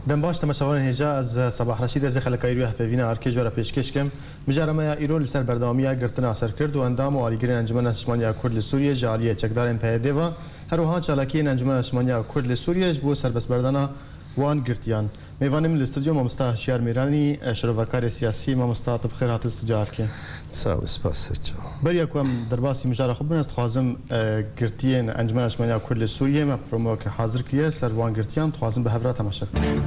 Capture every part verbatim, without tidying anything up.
Dem baş, temaşevanên hêja, ez Sebah Reşîd, ez ê xeleka îro ya hevpeyvîna Arkê ji we re pêşkêş kim. Mijara me ya îro li ser berdewamiya girtina serkirt û endam û alîgirên Encûmena Niştimaniya Kurd li Sûriyê ji aliyê çekdarên P Y D'ê ve, her wiha çalakiyên Encûmena Niştimaniya Kurd li Sûriyê ji bo serbestberdana wan girtiyan. Mêvanê min li stûdyo mamosta Hişyar Mêranî, şirovekarê siyasî. Mamosta, tu bi xêr hatî stûdyo Arkê. Sağ ol, spas, ser çav. Beriya ku em derbasî mijara xwe bibin, ez dixwazim, e, girtiyên Encûmena Niştimaniya Kurd li Sûriyê, me programeke hazir kiriye ser wan girtiyan, dixwazim bi hev re temaşe bikin.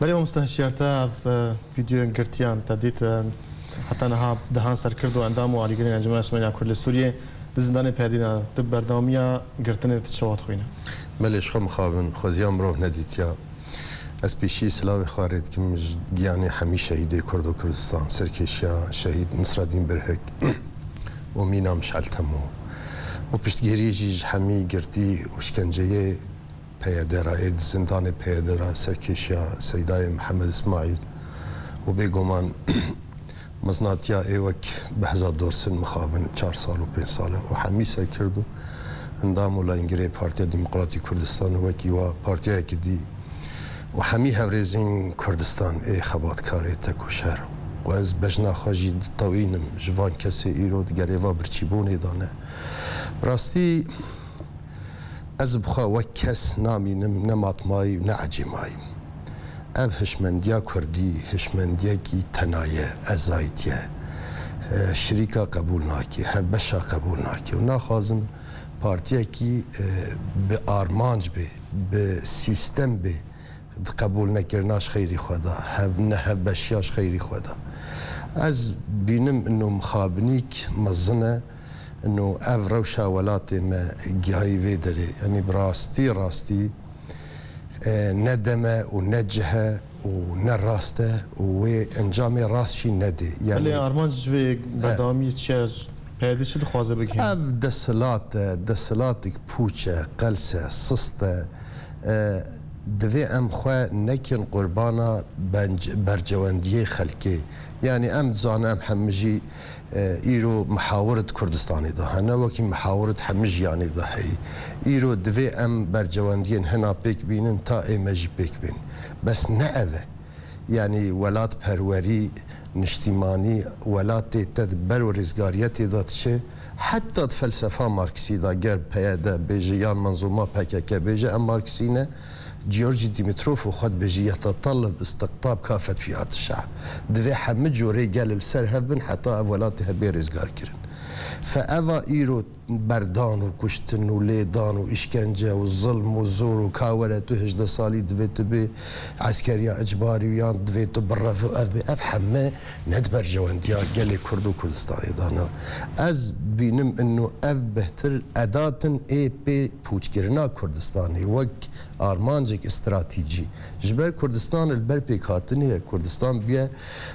Belê mamoste Hişyar, te ev, e, vîdeoyên girtiyan te dît, e, heta niha dehan serkirt û endam û alîgirên Encûmena Niştimaniya Kurd li Sûriyê di zindanê P Y D'ê de ne. Tu berdewamiya girtinê tu çawa dixwîne? Belê, ji xwe mixabin, xweziya mirov nedîtiya. Ez pêşî silavê xwe rê dikim ji giyanê hemî şehîdê Kurdo Kurdistan, serkêşiya şehîd Nisredîn Birhik û mîna Mişel Temo û piştgirî jî ji hemî girtî û şkenceyê P Y D ra, ê di zindanê P Y D ra, serkêşiya Seydayê Mihemed Îsmaîl û bêguman meznatiya ê wek Behzad Dorsin mixabin çar sal û pênc sal e û hemî serkird û endam û layîngirê Partiya Demokratî Kurdistan û wekî wa partiyayekî dî û hemî hevrêzên Kurdistan ê xebatkarê tekoşer û ez bejna xwe jî ditewînim ji van kesê îro di gerêva birçîbûnê de ne. Bi rastî ez bi xwe wek kes namînim, ne matmayî û ne ecêmayî. Ev hişmendiya kurdî, hişmendiyekî tena ye, ezayîtî ye. E, şirîka qebûl nake, hevbeşa qebûl nake. Û naxwazim partiyekî, e, bi armanc bê, bi sîstem bê, di qebûl nekirina ji xeyrî xwe de, hev-, ne hevbeşiya ji xeyrî xwe de. Ez bînim ino mixabinîk mezin e, ino ev rewşa welatê me gihayî vê derê. Yanî bi rastî, rastî, e, ne dem e û ne cih e û ne rast e û wê encamê rast jî nedê. Yanî Belê armanc ji vê berdewamiyê çi ye? P Y D çi dixwaze bigihîne? Ev desthilat e, desthilatek pûç e, qels e, sist e. E, divê em xwe nekin qurbana benc-, bercewendiyê xelkê. Yanî em dizanin em hemî jî, e, îro mihawir di Kurdistanê de hene, wekî mihawir di hemî jiyanê de heye. Îro divê em bercewendiyên hina pêk bînin ta ê me jî pêk bên. Bes ne ev e. Yanî welatperwerî, niştîmanî, welatê te di ber û rêzgariyetê de diçe, heta di felsefa Marksî de ger P Y D bêje yan menzûma P K K bêje em Marksî ne, Giorgi Dimitrov û xwe dibêje: "Yetetalib istiqtab kafet fî atiş." Divê hemî corê gel li ser hev bin heta ev welatê hebe rêzgar kirin. Fe eva îro berdan û kuştin û lêdan û îşkence û zilm û zor û ka were tu hejdeh salî divê tu bê eskeriya icbarî û yan divê tu birevî û ev bê, ev heme ne di berjewendiya gelê Kurd û Kurdistanê de ne. Ez bînim ino ev bêhtir edat in ê pê pûçkirina Kurdistanê wek armancek stratejî. Ji ber Kurdistan li ber pêkhatinê ye. Kurdistan biye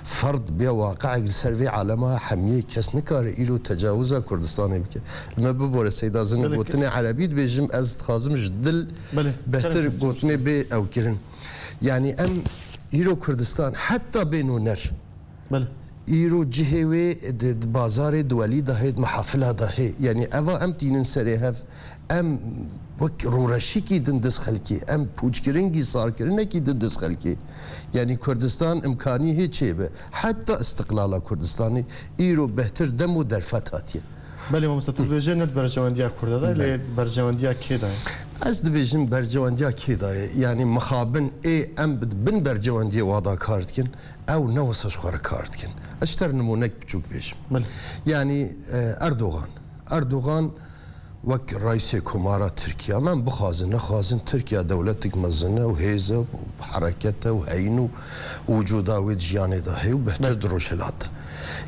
ferd, biye waqiek li ser vê alema hemiyê, kes nikare îro tecawiza Kurdistanê bike. Li me bibore Seyda Zin, Belê, gotinê erebî dibêjim, ez dixwazim ji dil Belê, bêhtir kerem. Gotinê bê ew kirin. Yanî em îro Kurdistan heta bê nûner Belê. Îro cihê wê di, di bazarê, di welî de hê, di mihafila de hê. Yanî eva em tînin serê hev, em wek rûreşîkî din dist xelkê, em pûçkiringî sarkirinekî din dist xelkê. Yanî Kurdistan imkanî hê çêbe. Heta istiqlala Kurdistanê îro bêhtir dem û derfet hatiye. Belê mamoste, tu dibêje ne di berjewendiya Kurda de, Belê. Lê berjewendiya kê de ye? Ez dibêjim berjewendiya kê de ye. Yanî mixabin ê em bi-, bin berjewendiyê wada kar dikin. Ew ne wisa ji xwe re kar dikin. Ez ji te re nimûnek biçûk bêjim. Belê. Yanî, e, Erdogan. Erdogan wek Reîsê Komara Tirkiye, em bixwazin, nexwazin, Tirkiye dewletek mezin e û hêz e û hereket e û heyîn û wicûda wê di jiyanê de heye û bêhtir Belê. Di rojhilat de.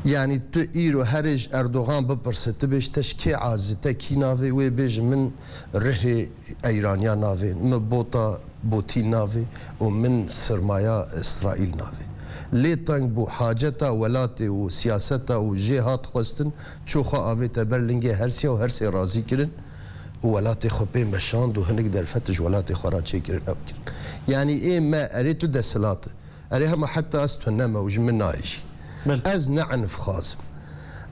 Yanî tu îro herê ji Erdogan bipirse, tu bêj te ji kê azî, te kî navê wê, bêj min rihê Eyraniya navê, min bota Botî navê û min sirmaya Îsraîl navê. Lê tengbû, haceta welatê û siyaseta û jê hat xwestin, çû xwe avête ber lingê hersê û hersê razî kirin û welatê xwe pê meşand û hinek derfet ji welatê xwe re çêkirin ew kirin. Yanî ê me, erê tu desthilat e. Erê hema heta ez tuneme û ji min nayê jî. Belê. Ez ne enf xwazim.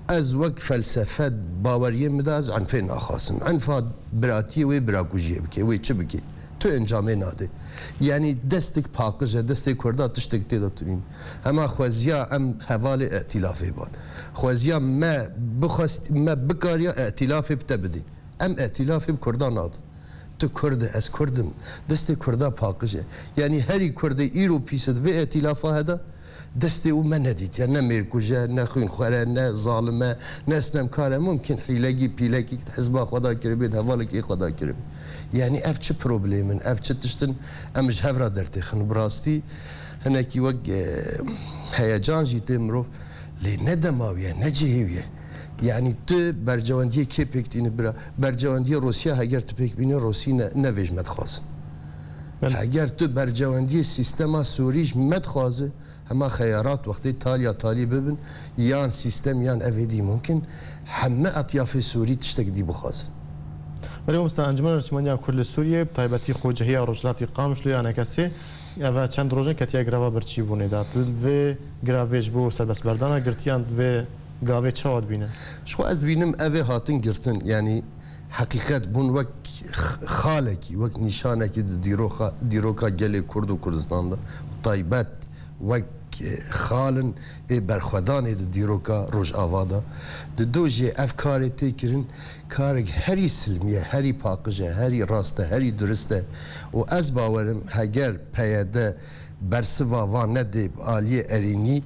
Ez wek felsefe baweriyê min de ez enfê naxwazim. Enfa biratiyê wê birakujiyê bike, wê çi bike? Tu encamê nade. Yanî destek paqij e, destê Kurda tiştek tê de tunîn. Hema xweziya em hevalê îtîlafê ban. Xweziya me bixwest, me bikariya îtîlafê bi te bidê. Em îtîlafê bi Kurda nadin. Tu Kurd e, ez Kurd im. Destê Kurda paqij e. Yanî herî Kurdê îro pîs e di vê îtîlafa heda, destê û me nedîtiye. Ne mêrkuj e, ne xwînxwer e, ne zalim e, ne stemkar e. Mumkin hîlegî, pîlekî di hizba xwe de kiribê, di hevalekî xwe de kiribê. Yanî ev çi problem in, ev çi tişt in em ji hev re dertêxin? Bi rastî hinekî wek, e, heyecan jî tê mirov. Lê ne dema wî ye, ne cihê wî ye. Yanî tu bercewendiyê kê pêk tînî bira? Bercewendiyê Rûsya heger tu pêk bînî, Rûsî ne, ne vê ji me dixwazin. Belê. Heger tu bercewendiyê sîstema Sûrî ji me dixwaze, hema xeyarat wextê taliya talî bibin, yan sîstem yan evê dî mumkin, heme etyafê Sûrî tiştek dî bixwazin. Belê, mamosta, Encûmena Niştimaniya Kurd li Sûriyê, bi taybetî Xocehiya Rojhilatî Qamişlo ya N K S, eve çend roj in ketiye greva birçîbûnê de. Tu vê grevê ji bo serbestberdana girtiyan vê gavê çawa dibîne? Ji xwe ez dibînim evê hatin girtin, yanî heqîqet bûn wek x-, xalekî, wek nîşanekî di dîroxa, dîroka gelê Kurd û Kurdistan de, taybet wek, e, xalin ê berxwedanê di dîroka Rojava de. Di do jê ev karê tê kirin, karek herî silmî ye, herî paqij e, herî rast e, herî durist e. Û ez bawerim heger P Y D bersiva van nedê bi aliyê erênî,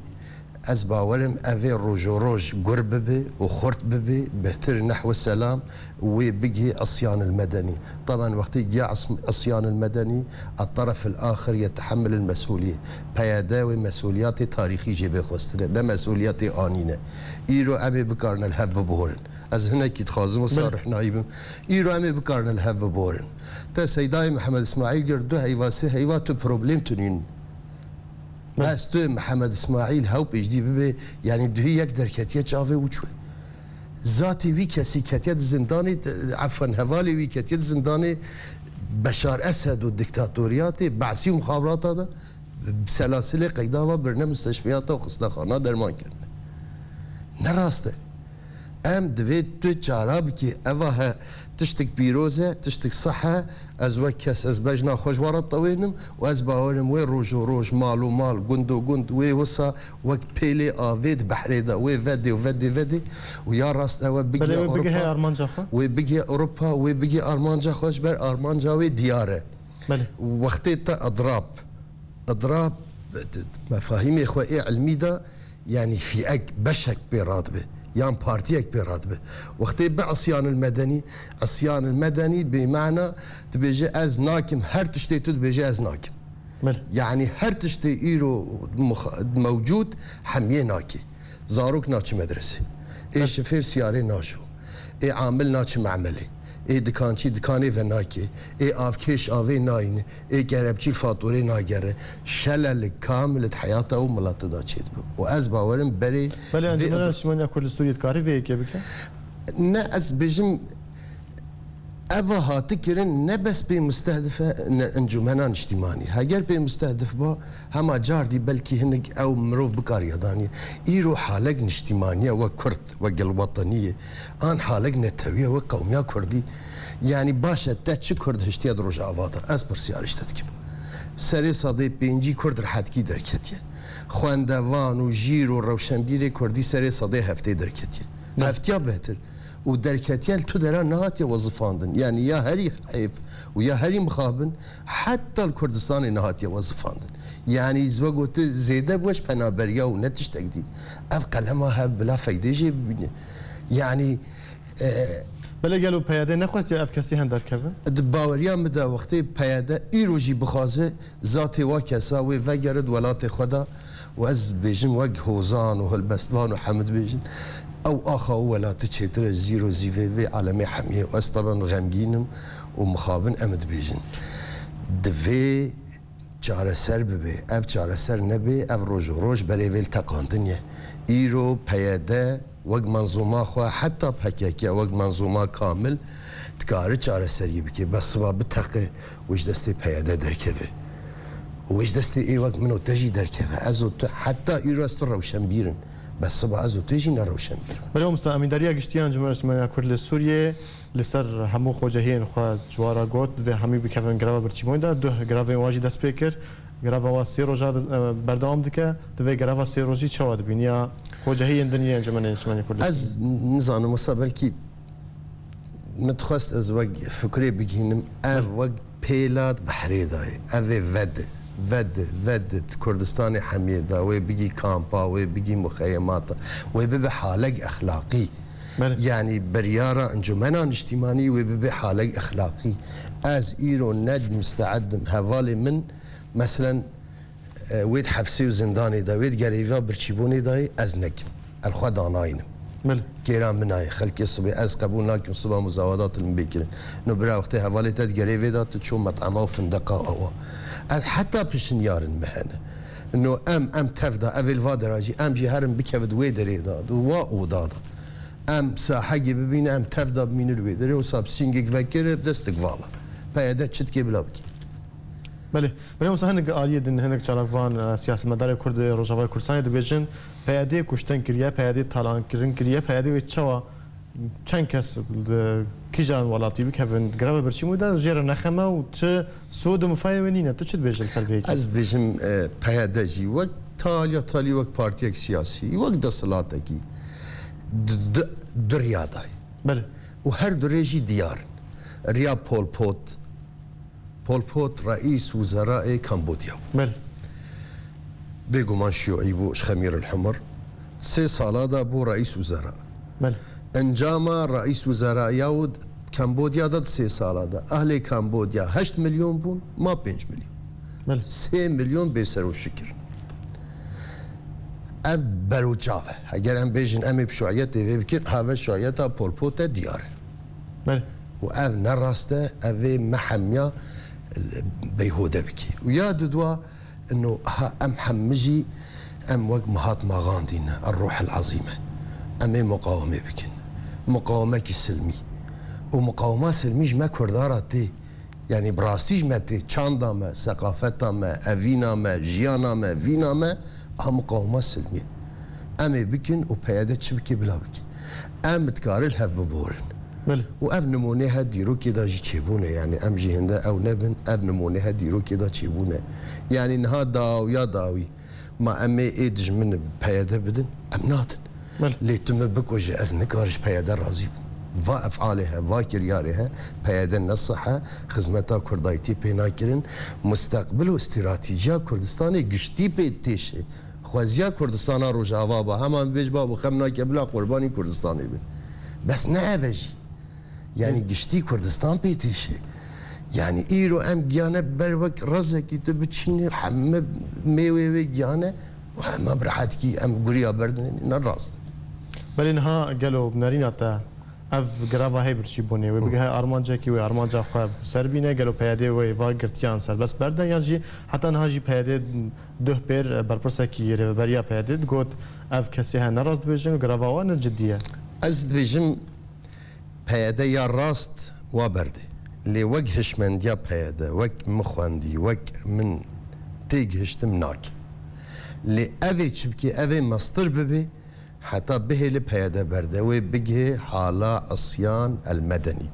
ez bawerim evê rojoroj gur bibe û xurt bibe, bêhtir nehwe selam wê bigihê isyanil medenî. Taban wextê giya is-, isyanil medenî, الطرف الآخر يتحمل المسؤولية. P Y D wê mesûliyatê tarîxî jê bê xwestine, ne mesûliyatê anî ne. Îro em ê bikarine li hev biborin. Ez hinekî dixwazim wisa Belê. ruhnayî bim. Îro em ê bikarine li hev biborin. Te Seydayê Mihemed Îsmaîl gir du heyva, sê heyva tu problem tunîn. Belê. Bes tu Mihemed Îsmaîl hew pêşdî bibe, yanî duhî yek derketiye çavê û çûye. Zatê wî kesî ketiye di zindanê, efwen hevalê wî ketiye di zindanê Beşar Esed û diktatoriyatê, Be'sî û muxaberata de bi selasilê qeyda ve birine musteshfiyata û xistexana derman kirine. Ne rast e. Em divê tu çala bikî. Eva he tiştik pîroz e, tiştik seh e. Ez wek kes, ez bejna xwe ji we re tewênim û ez bawerim wê roj û roj, mal û mal, gund û gund, wê wisa wek pêlê avê di behrê de, wê vedê û vedê, vedê û ya rast ew e Belê, bigihê wê bigihê Ewropa, armanca xwe. wê bigihê Ewropa, wê bigihê armanca xwe, ji ber armanca wê diyar e. Belê. Wextê te idrab, idrab, mefahîmê xwe ê ilmî de, yanî fîek, beşek pê radibe, yan partiyek pê radibe. Wextê bi isyanil medenî, isyanil medenî bê mana dibêje ez nakim, her tiştê tu dibêje ez nakim. Belê. Yanî her tiştê îro mux-, mewcûd hemiyê nake. Zarok naçi medresê. Ê Belê. şifêr siyarê najo. Ê amil naçi memelê. Ê dikançî dikanê venake. Ê avkêş avê nayne. Ê kerepçî faturê nagere. Şelelik kamil di heyata û milata da çêdibe. Û ez bawerim berê Belê, vê Encûmena ad- Niştimaniya Kurd li Sûriyê dikarî vê yekê bike? Ne, ez bêjim, eva hati kirin ne bes pê mustehdif e, ne Encûmena Niştimanî. Heger pê mustehdif ba, hema cardî belkî hinek ew mirov bikariya danî. Îro halek niştimaniye we Kurd, we gelweteniyê, an halek netewiye we qewmiya Kurdî. Yanî baş e, te çi Kurd hiştiye di Rojava de? Ez pirsyarî ji te dikim. Serê sedê pêncî Kurd rehetkî derketiye. Xwendevan û jîr û rewşenbîrê Kurdî serê sedê heftê derketiye. Ne. Heftiya bêhtir. Û derketiye li tu dera nehatiye wezifandin. Yanî ya herî heyf û ya herî mixabin, heta li Kurdistanê nehatiye wezifandin. Yanî ez we gote zêde bi we ji penaberiya û ne tiştek dî. Ev qelema hev bila feydê jê bibîne. Yanî, e, Belê gelo P Y D nexwestiye ev kesî hen derkeve? Di baweriya min de wextê P Y D îro jî bixwaze zatê wa kesa wê vegere di welatê xwe de û ez bêjim wek hozan û helbestvan û hemd bêjin, ew axa û welati çêtir e, zîro zîvê vê alemê hemiyê û ez teben xemgîn im û mixabin em dibêjin. Divê çareser bibe. Ev çareser nebe, ev roj û roj berê vê li teqandin ye. Îro P Y D wek menzûma xwe, heta P K K wek menzûma kamil dikare çareseriyê bike. Bes siba biteqe, wê ji destê P Y D derkeve. Û wê ji destê ê wek min û te jî derkeve. Ez û tu, heta îro ez tu rewşenbîr in. Bes siba ez û tu jî ne rewşenbîr in. Belê, mamosta, Emîndariya Giştî ya Encûmena Niştimaniya Kurd li Sûriyê li ser hemû xocehiyên xwe ji we re got, divê hemî bikevin greva birçîbûnê de. Duh grevên wan jî dest pê kir. Greva wan sê roja di-, e, berdewam dike. Divê greva sê rojî çawa dibîn ya xocehiyên din yên Encûmenê Niştimanî Kurd? Ez nizanim, wisa belkî min dixwest ez wek fikrê bigihînim. Ev Belê. wek pêla di behrê de ye. Ev ê vedi, vedi, vedi di Kurdistanê hemiyê de. Wê bigî kampa, wê bigî muxeyemata, wê bibe halek exlaqî. Belê. Yanî biryara Encûmena Niştimanî wê bibe halek exlaqî. Ez îro ne musteed im hevalê min, meselen, e, wê di hefsê û zindanê de, wê di gerêva birçîbûnê de ye, ez nekim. Ez xwe danayînim. Belê. Kêra min nayê. Xelkê sibê ez qebûl nakim siba muzawedat li min bê kirin. No bira wextê hevalê te digerê vê de tu çû met'ema û findeqa awa. Ez heta pişinyarin me hene. No em, em tev de, ev ê li va dera jî, em jî herin bikevin wê derê de, di wa oda de. Em sahegê bibîne, em tev de bimînin wê derê, wisa bi sîngek vekir, bi destek vala. P Y D çi dikê bila bikî. Belê. Belê, wisa hinek aliyê din, hinek çalakvan, e, siyasetmedarê Kurd ê Rojavayê Kurdistanê dibêjin, P Y D kuştin kiriye, P Y D talankirin kiriye, P Y D wê çawa çend kes li kîjan welatî bikevin greva birçîbûnê de jê re nexeme û çi sod û mifayê wê nîne. Tu çi dibêjî li ser vê yekê? Ez dibêjim, e, P Y D jî wek taliya talî, wek partiyek siyasî, wek desthilatekî du, du, du riya dayê. Belê. Û her du rê jî diyar in. Riya Pol Pot, Pol Pot reîs wizera ê Kambodya bû. Belê. Bêguman şiyûî bû, ji Xemîr el Humur. Sê sala de bû reîs wizera. Belê. Encama reîs wizeraya û Kambodya de di sê sala de. Ehlê Kambodya heşt milyon bûn, ma pênc milyon. Belê. Sê milyon bêser û şikir. Ev beroçav e. Heger em bêjin em ê bi şuiyetê vê bikin, ha ve şuiyeta Pol Pot e diyar e. Belê. Û ev ne rast e, ev ê me hemiya beyhode bikî. Û ya dudwa, ino ha em hemî jî em wek Mahatma Gandhi ne, er ruh el azîm e. Em ê muqawemê bikin. Muqawemekî silmî. Û muqawema silmî ji me Kurda re tê. Yanî bi rastî ji me tê. Çanda me, seqafeta me, evîna me, jiyana me, vîna me a muqawema silmî. Em ê bikin û P Y D çi bike bila bike. Em dikarin li hev biborin. Belê. Û ev nimûnê he dîrokê de jî çêbûne. Yanî em jî hinde ew nebin, ev nimûnê he dîrokê de çêbûne. Yanî niha dawiya dawî ma em ê ê dijmin bi P Y D bidin, em nadin. Belê. Lê tu min bikuje, ez nikarim ji P Y D razî bim. Va efalê he, va kiryarê he, P Y D ne sih e, xizmeta Kurdayîtî pê nakirin, musteqbil û stratejîya Kurdistanê giştî pê têşe. Xweziya Kurdistana Rojava ba, hema bêj babo xem nake bila qurbanî Kurdistanê be. Bes ne ev e jî. Yanî giştî Kurdistan pê têşe. Yanî îro em giyane ber wek rezekî tu biçîne heme mêwê wê giyane û hema bi rehetkî em guriya berdinê, ne rast e. Belê niha gelo bi nerîna te ev greva hê birçîbûnê wê bigihê armancekî wê armanca xwe ser bîne, gelo P Y D wê va girtiyan serbest berde yan jî heta niha jî P Y D duh pêr berpirsekî rêveberiya P Y D digot ev kesê he ne rast dibêjin û greva wan ne cidî ye. Ez dibêjim P Y D ya rast wa berdê. Lê wek hişmendiya P Y D, wek min xwendî, wek min tê gihiştim nake. Lê ev ê çi bikê, ev ê mestir bibê, heta bihêle P Y D berde. Wê bigihê hala isyan el medenî.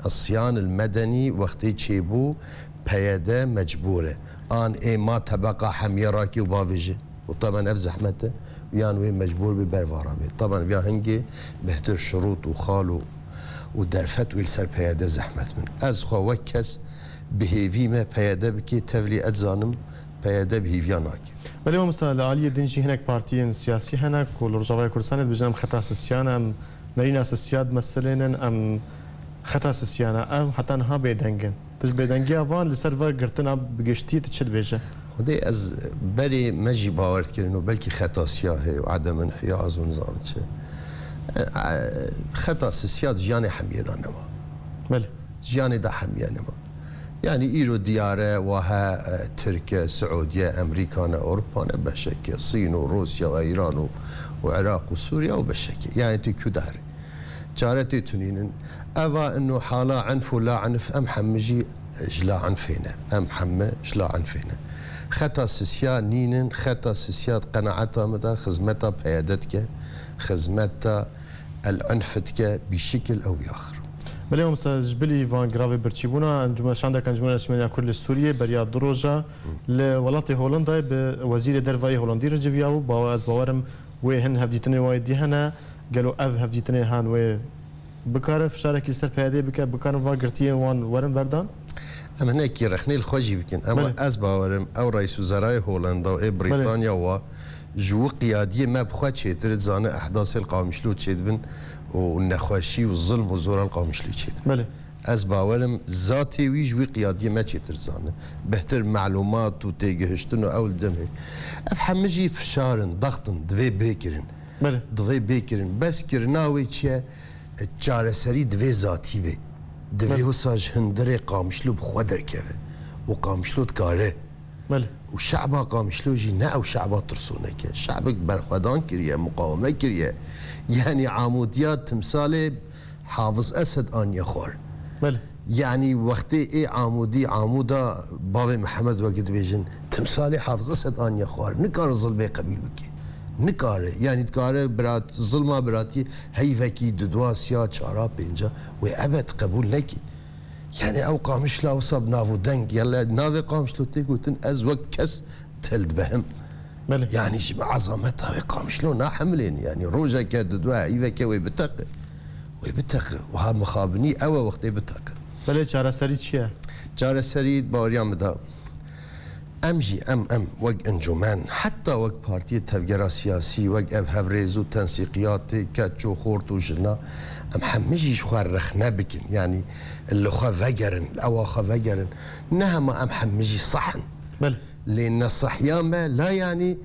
Isyan el medenî wextê çêbû, P Y D mecbûr e. An ê ma tebeqa hemiye rakê û bavêje. Û taban ev zehmet e. Yan wê mecbûr bê bervara bê. Taban viya hingê bêhtir şirût û xal û, û derfet wê li ser P Y D zehmet bin. Ez xwe wek kes bi hêvî me P Y D bikê tevlî ez dizanim P Y D bi hêviya nake. Belê mamosta, li aliyê din jî hinek partiyên siyasî hene ku li Rojavayê Kurdistanê dibêjin em xeta sisiyan e, em nerîna sisiya di meselê nin, em xeta sisiyan e. Em heta niha bêdeng in. Tu ji bêdengiya van li ser ve girtina bi giştî tu çi dibêje? Xwedê ez berê me jî bawer dikirin û belkî xeta siya heye û edem inhiyaz û nizam çi. E, e, xeta sisiya di jiyanê hemiyê de nema. Belê. Jiyanê de hemiye nema. Yanî îro diyar e, wa he, e, Tirk e, Siûdiye, Emerîka ne, Ewropa ne, beşek e, Sîn û Rûsya û Îran û, û Iraq û Sûriye û beşek e. Yanî tu kû dare. Çare tê tunînin. Eva ino hala enf û la enf, em hemî jî ji la enfê ne. Em hemî ji la enfê ne. Xeta sisiya nînin, xeta sisiya di qenaeta min de xizmeta P Y D dike, xizmeta el enf dike bî şikil ew bî axir. Belê mamosta, ji bilî van giravê birçîbûna, Encûmen, Şandeka Encûmena Niştimanî ya Kurd li Sûriyê beriya du roja li welatê Holandayê bi Wezîrê Derve yê Holandî re civiya bû. Bawer, ez bawerim wê hin hevdîtinên wayê dî hene. Gelo ev hevdîtinên han wê bikare fişarekî li ser P Y D bike, bikarin va girtiyên wan werin berdan? Em hinekî rexnê li xwe jî bikin. Ema Belê. Ez bawerim ew reîswizerayê Holenda û ê Belê. Brîtanya wa ji wî qiyadiyê me bi xwe çêtir dizane ehdasê li Qamişlo çêdibin û nexweşî û zilm û zora li Qamişlo çêdibin. Belê. Ez bawerim zatê wî ji wî qiyadiyê me çêtir zane. Bêhtir melûmat û têgihiştin û ew li cem hê. Ev hemî jî fişar in, daxt in, divê bê kirin. Belê. Divê bê kirin. Bes kirina wê çi ye? E, çareserî divê zatî be. Divê Belê. wisa ji hundirê Qamişlo bi xwe derkeve. Û Qamişlo dikare. Belê. Û şe'ba Qamişlo jî ne ew şe'ba tirsonek e. Şe'bek berxwedan kiriye, muqaweme kiriye. Yanî amûdiya timsalê Hafiz Esed aniye xwar. Belê. Yanî wextê ê Amûdî, Amûda bavê Mihemed wekî dibêjin, timsalê Hafiz Esed aniye xwar. Nikare zilmê qebîl bike. Nikare. Yanî dikare birat, zilma biratî heyvekî, dudwa, siya, çara, pênca wê ebed qebûl neke. Yanî ew Qamişla wisa bi nav û deng, yele navê Qamişlo tê gotin, ez wek kes tildibehim. Belê. Yanî ji me ezameta wê Qamişlo nahemilên. Yanî rojeke, dudwa, heyveke wê biteqe. Wê biteqe. Wiha mixabinî ew e wextê biteqe. Belê, çareserî çi ye? Çareserî baweriya min de. Em jî, em, em wek encûmen, heta wek partiyê tevgera siyasî, wek ev hevrêz û tensîqiyatê, keç û xort û jina, em hemî jî ji xwe rexne bikin. Yanî li xwe vegerin, li ewa xwe vegerin. Ne hema em hemî jî sah in. Belê. Lê nesahiya me, la yanî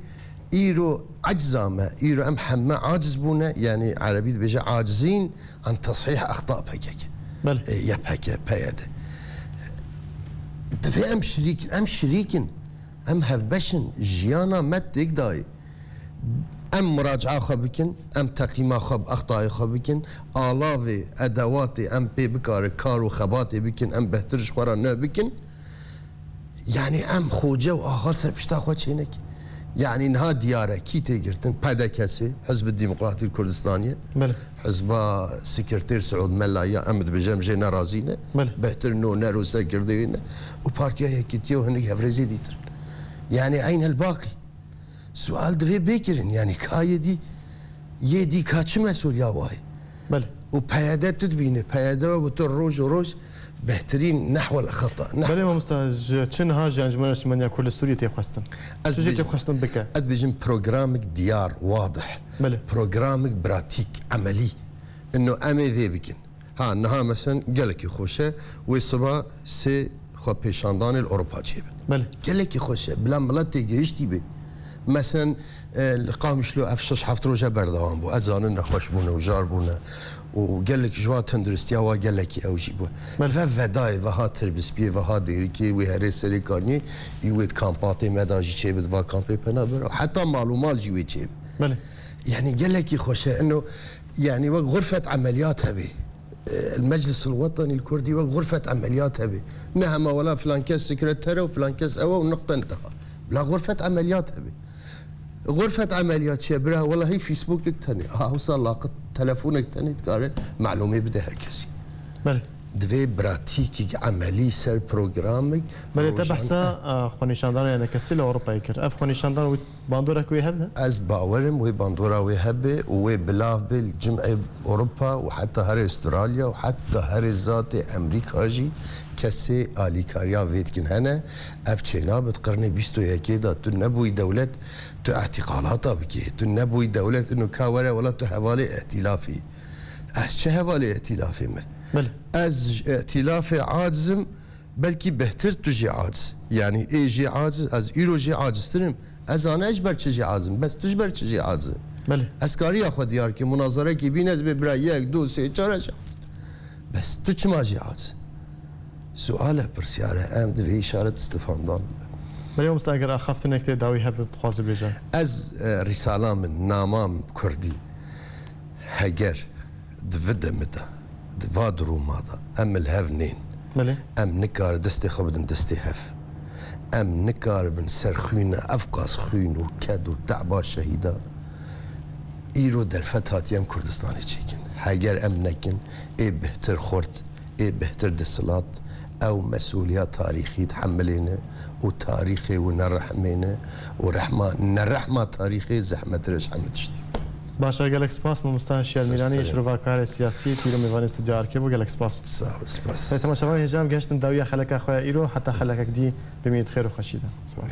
îro ecza me, îro em heme aciz bûne, yanî erebî dibêje acizîn an teshîh exta P K K. Belê. E, Y P G, P Y D. Divê em şirîk in, em şirîk in, em hevbeş in, jiyana me têk dayê. Em muracaa xwe bikin, em teqîma xwe bi extayê xwe bikin, alavê, edewatê em pê bikare kar û xebatê bikin, em behtir ji xwe re ne bikin. Yanî em xoce û axa ser pişta xwe çênek. Yanî niha diyar e, kî tê girtin? P D K'sê, Hizb Demokratî Kurdistaniyê. Belê. Hizba Sekreter Siûd Mela ya, em dibêje em jê nerazî ne. Belê. Behtir no nero serkirdê wê ne. Û Partiya Yekîtiyê û hinek hevrêzê dîtir. Yanî eyn el baqî. Sual divê bê kirin. Yanî ka yê dî, yê dî ka çi mesûliya wayê? Belê. Û P Y D tu dibîne, P Y D wek tu roj û roj behtirîn nehwel xeta. Belê mamosta, ji çi niha ji Encûmena Niştimaniya Kurd li Sûriyê tê xwestin? Ez Çi jê bêjim, tê xwestin bike? Ez bêjim programek diyar, wadih. Belê. Programek pratîk, emelî. Ino em ê vê bikin. Ha, niha mesen gelekî xweş e, wê siba sê xwepêşandanê li Ewropa çêbe. Belê. Gelekî xweş e, bila milet têgihiştî be. Mesen, e, li Qamişlo ev şeş heft roje berdewam bû. Ez zanin nexweş bûne û jar bûne. Û gelek ji wa tenduristiya wa gelekî ew jî bû. Belê. Ve vedayê, veha Tirbispiyê, veha Dêrikê, wê herê Serê Kaniyê, î wê di kampatê me da jî çêbe, di va kampê penabera. Heta mal û mal jî wê çêbe. Belê. Yanî gelekî xweş e. Ino, yanî wek xurfet emeliyat hebe. El Meclis el Wetenî el Kurdî wek xurfet emeliyat hebe. Ne hema wela filan kes sekreter e û filan kes ew e û niqte intiha. Bila xurfet emeliyat hebe. Xurfet emeliyat çi ye bira? Wela hey Facebookek tenê. Aha, wisa laqit telefonek tenê dikare malûmê bide her kesî. Belê. Divê pratîkek emelî ser programek Belê, te rojan behsa, e, xwenîşandana yanekesî li Ewropayê kir. Ev xwenîşandana wî bandorek wê hebe? Ez bawerim wê bandora wê hebe û wê bilav be li cimê Ewropa û heta herê Astralya û heta herê zatê Emerîka jî kesê alîkariya vê dikin hene. Ev çênabe di qirnê bîst û yekê de tu nebûyî dewlet, tu îtîqalata bikê. Tu nebûyî dewlet, ino ka were wela tu hevalê îtîlafê. Ez çi hevalê îtîlafê me? Belê. Ez ji îtîlafê acizim, Belkî bêhtir tu jî aciz. Yanî ê jî aciz, ez îro jî aciztir im. Ez zane ez ji ber çi jî aciz im. Bes tu ji ber çi jî aciz î? Belê. Ez kariya xwe diyar kim. Munazarekî bîn ez bê bira yek, du, sê, çar ez jî aciz. Bes tu çima jî aciz î? Sual e, pirsyar e. Em divê îşaret îstifandan. Belê, mamosta, eger axaftinek tê dawî hebe dixwaze bêje. Ez, e, rîsala min, nama min bi kurdî. Heger di vi demê de, di va durûma de em li hev nên, Belê. em nikare destê xwe bidin destê hev. Em nikaribin ser xwîna, ev qas xwîn û ked û teba şehîda îro derfet hatiye em Kurdistanê çêkin. Heger em nekin, ê bêhtir xurt, ê bêhtir desthilat, ew mesûliya tarîxî dihemilêne û tarîxê wî nerehmêne û rehma, nerehma tarîxê zehmetir e ji hemû tiştî. Baş e, gelek spas mamosta Şiyar Ser Mîranî, serê. şirovakarê siyasî, pîr û mêvanê Stûdyoya Erkê bû, gelek spas. Sağ ol, spas. Belê, temaşevan hêja em gehiştin dawiya xeleka xwe ya îro, heta xelekek dî bimînît xêr û xweşî de. Spas.